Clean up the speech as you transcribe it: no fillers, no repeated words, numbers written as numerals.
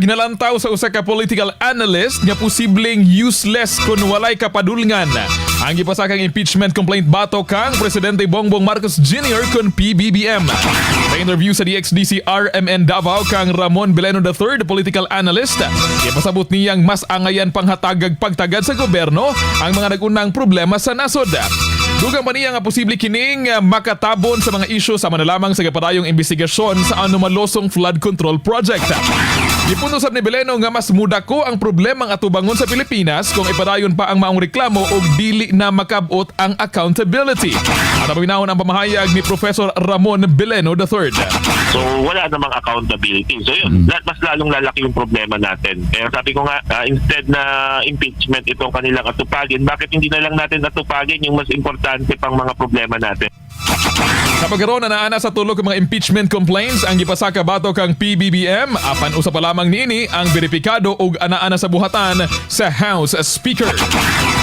Ginalantaw sa usa ka political analyst nga posibleng useless kung walay kapadulngan ang gipasakang impeachment complaint batok kang Presidente Bongbong Marcos Jr. kon PBBM. Sa interview sa DXDC RMN Davao kang Ramon Beleno III, political analyst, gipasabot niyang mas angayan panghatagag pagtagad sa gobyerno ang mga nagunang problema sa nasod. Dugang pa niya nga posible kining makatabon sa mga isyu sama na lamang sa gapadayong investigasyon sa anomalosong flood control project. Gipunto sab ni Beleno nga mas mudako ang problemang atubangon sa Pilipinas kung ipadayon pa ang maong reklamo og dili na makabot ang accountability. At paminawon ang pamahayag ni Professor Ramon Beleno III. So wala namang accountability. So yun, mas lalong lalaki yung problema natin. Kaya sabi ko nga, instead na impeachment itong kanilang atupagin, bakit hindi na lang natin atupagin yung mas importante pang mga problema natin? Sa pagkaroon na naana sa tulo ka mga impeachment complaints ang gipasaka batok kang PBBM, apan usa pa lamang niini ang beripikado og anaa na sa buhatan sa House Speaker.